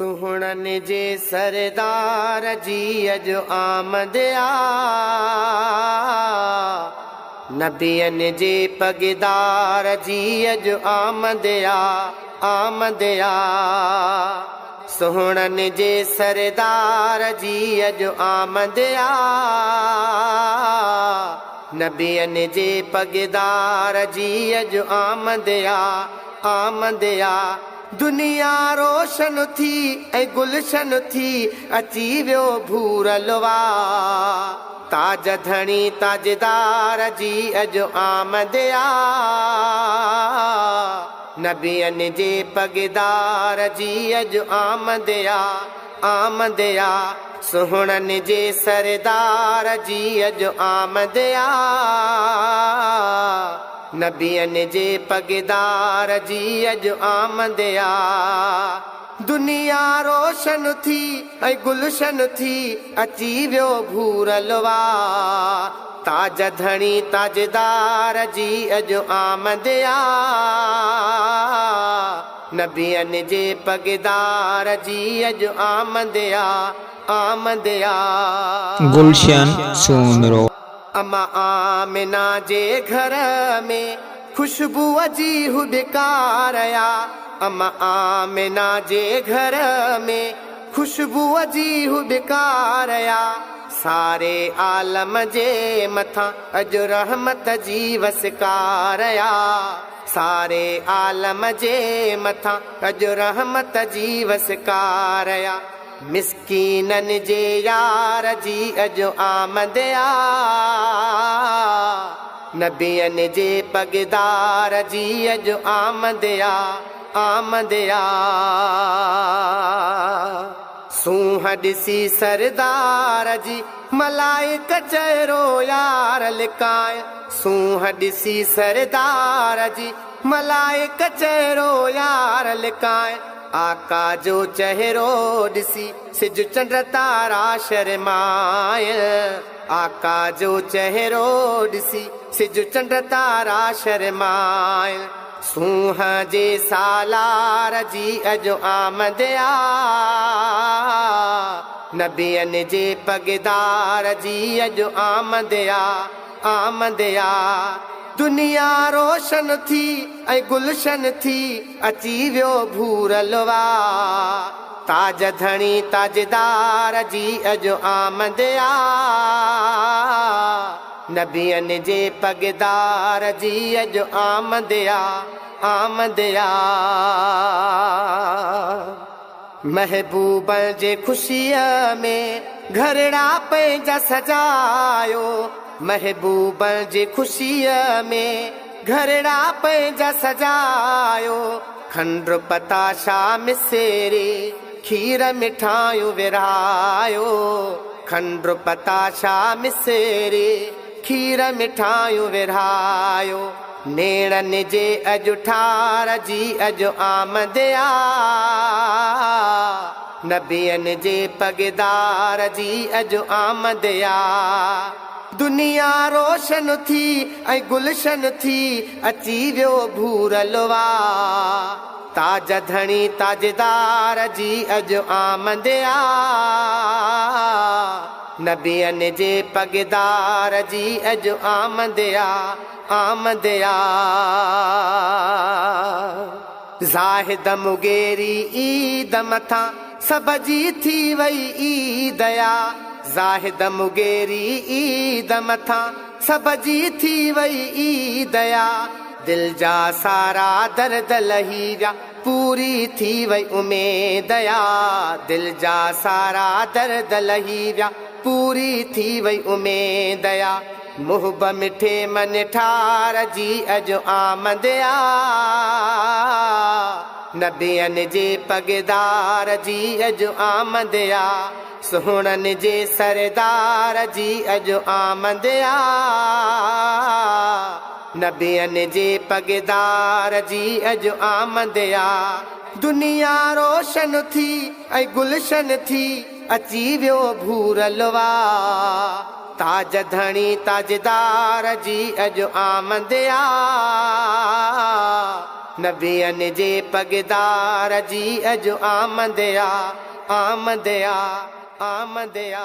سهڻن جي سردار جي اڄ آمد آ. نبين جي پڳدار جي اڄ آمد آ، آمد آ. سهڻن جي سردار جي اڄ آمد آ. نبين جي پڳدار جي اڄ آمد آ، آمد آ. دنيا روشن ٿي ۽ گلشن ٿي، اچي ويو ڀورل وا. تاج ڌڻي تاجدار جي اڄ آمد آ. نبين جي پڳدار جي اڄ آمد آ، آمد آ. سهڻن جي سردار جي اڄ آمد آ. نبين جي پڳدار جي اڄ آمد آ. دنيا روشن ٿي ۽ گلشن ٿي، اچي ويو ڀورل وا. تاج ڌڻي تاجدار جي اڄ آمد آ. نبين جي پڳدار جي اڄ آمد آ، آمد آ. گلشن سومرو. اما آمنه جي گهر ۾ خوشبوء جي هٻڪار آ. اما آمنه جي گهر ۾ خوشبوء جي هٻڪار آ. ساري عالم جي مٿان اڄ رحمت جي وسڪار آ. ساري عالم جي مٿان اڄ رحمت جي وسڪار آ. مسڪينن جي يار جي اڄ آمد آ. نبين جي پڳدار جي اڄ آمد آ، آمد آ. سونهن ڏسي سردار جي ملائڪ چهرو يار لڪائي. سونهن ڏسي سردار جي ملائڪ چهرو يار لڪائي. آقا جو چهرو ڏسي سج چنڊ تارا شرمائي. آقا جو چهرو ڏسي سج چنڊ تارا شرمائي. سونهن جي سالار جي اڄ آمد آ. نبين جي پڳدار جي اڄ آمد آ، آمد آ. دنيا روشن ٿي ۽ گلشن ٿي، اچي ويو ڀورل وا. تاج ڌڻي تاجدار جي اڄ آمد آ. نبين جي پڳدار جي اڄ آمد آ، آمد آ. محبوبن جي خوشيء ۾ گهرڙا پنهنجا سجايو. محبوبن جي خوشيء ۾ گهرڙا پنهنجا سجايو. کنڊ پتاشا مسيري کير مٺايون ورهايو. کنڊ پتاشا مسيري کير مٺايون ورهايو. نيڻن جي اڄ ٺار جي اڄ آمد آ. نبين جي پڳدار جي اڄ آمد آ. دنيا روشن ٿي ۽ گلشن ٿي، اچي ويو ڀورل وا. تاج ڌڻي تاجدار جي اڄ آمد آ. نبين جي پڳدار جي اڄ آمد آ، آمد آ. زاهد مغيري عيد مٿان سڀ جي ٿي وئي عيد آ. زاهد مغيري عيد مٿان سڀ جي ٿي وئي عيد آ. دل جا سارا درد لهي ويا، پوري ٿي وئي اميد آ. دل جا سارا درد لهي ويا، پوري ٿي وئي اميد آ. محب مٺي من ٺار جي اڄ آمد آ. نبين جي پڳدار جي اڄ آمد آ. سهڻن جي سردار جي اڄ آمد آ. نبين جي پڳدار جي اڄ آمد آ. دنيا روشن ٿي ۽ گلشن ٿي، اچي ويو ڀورل وا. تاج ڌڻي تاجدار جي اڄ آمد آ. نبين جي پڳدار جي اڄ آمد آ، آمد آ، آمد آ.